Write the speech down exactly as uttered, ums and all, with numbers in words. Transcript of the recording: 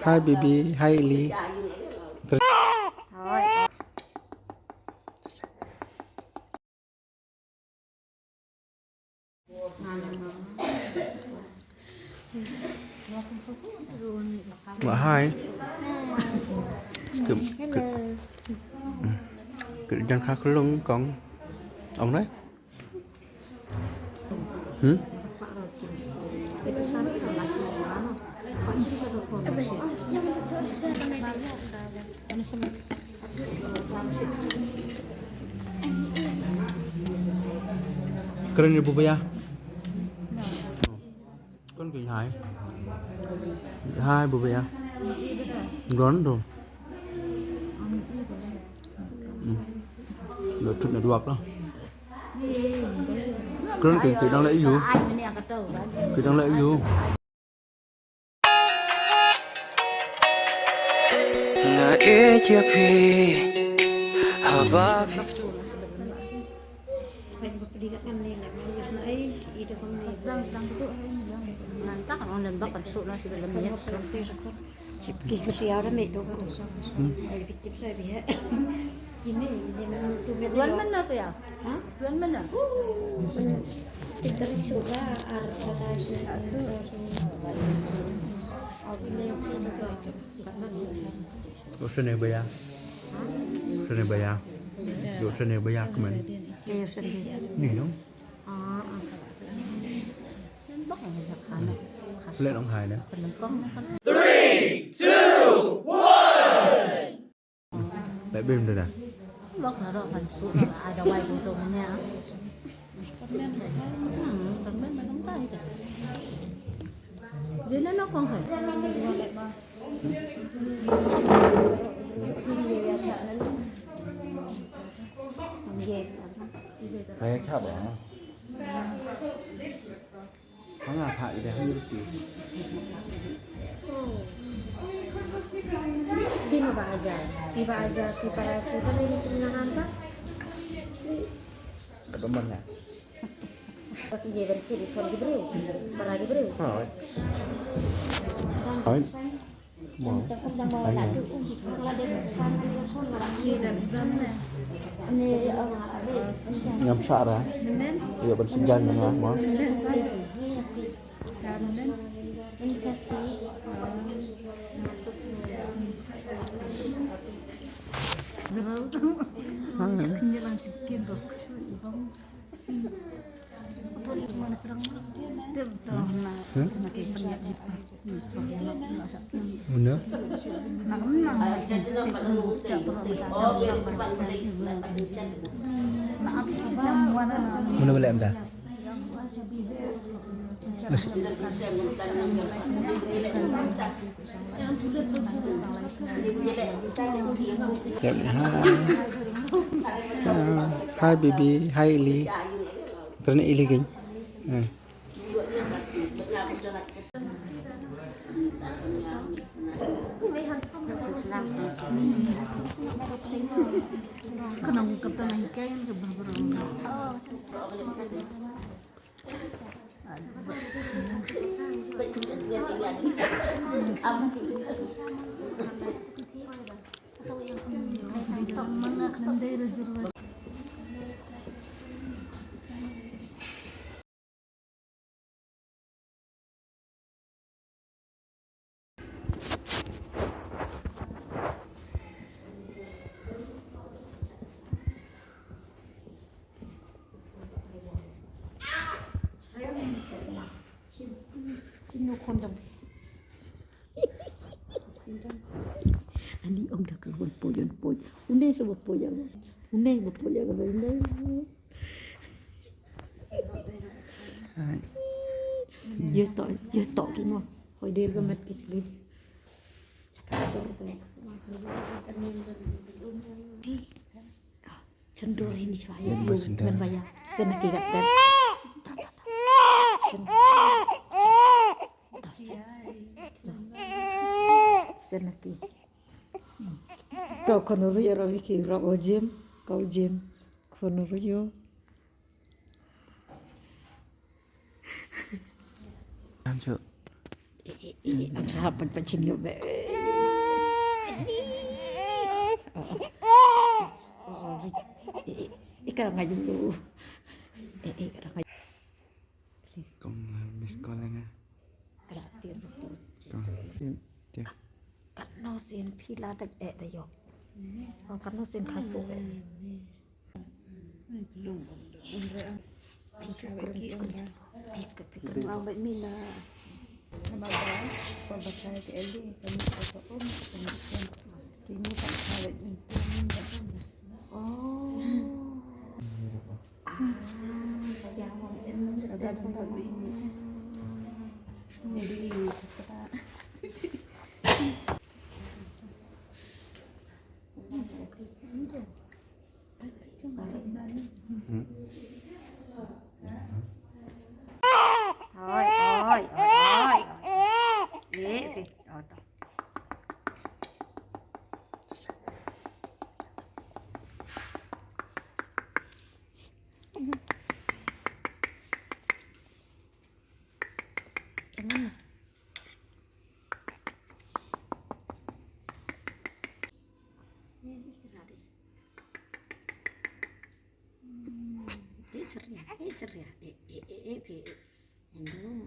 Hi baby, hi Ili. Wa hi. Kyrpad, kyrpad jan kha klung kong. Ong dei. Hmm? Kren ïa Bubaïa. Kon ki hi. Hi Bubaïa. Gon tu. Hmm. Lo tut network tu. Kren ki, ki dang leh ïu. Ki dang leh ïu. Nga ïeit ïa phi haba phi. Sdang, sdang suh, eh, ni lang. Ngan tak, ngan lembak kan suh lah, sibuk lembek. Sip kis mesti ada mek tu. Hmm. Ai, bitip saya biar. Ini, ini tu mek. Tuan mana tu ya? Ha? Tuan mana? Kita sudah ar kata sudah. Aku ni sudah. Use ne baya. Use ne baya. Use ne baya kmen. Ni no. Leh nong hai na. Three, two, one. Leh bim da. Bak na ro kan su ada wai tu tu nya. Hmm, kan ben ben kan tai. Dia na no kong hai. Hai cha ba. Hanga pha ida hang rupi. Ti ma ba aja. Ti ba aja ti para ti para ni ti na han ka. Ka ba man ya. Ka ki ye ban ki di kon ki briew. Para ki briew. Ha. Hai. Ngam shah ra. Ïa ban shu jan nga mo. Muna? Muna ba leh mynta? Hi. Hi baby, hi Ili. Kren Ili keiñ. Ani ong da ka wan poi, wan poi. Une sa ba poi ya. Une ba poi ya ka ba une. Hai. Ye to, ye to ki mo. Hoi der ka met ki. Chandor ini chwa ya. Ngan ba ya. Sen ki gat gat. Sen. Sen ki. To kono ri ro ki ro o Jim, ko Jim. Kono ri. Anjo. Ang sa pat pat chin yo be. Eh, eh, eh, ka la nga jong u. Eh, eh, ka la nga. Kong, uh, miss call nga. Ka la tir tu. Kong. Tia. Katno sien phi la da eh da yok. Oh, katno sien khasu eh. Phi shu kren, phi shu kren. Phi ka, phi ka. Wow, bad mina. Nama ba, ba ba ka ke eli, kami ka ba um, kami ka. Kini tak kawet ni. Oh. Ah, ya, ada apa ini? Jadi, kita. Oi, oi, oi, oi, oi. Eh, eh, oh, to. Jangan. Eh, seria, eh, seria, eh, eh, eh, eh, eh. Aduh.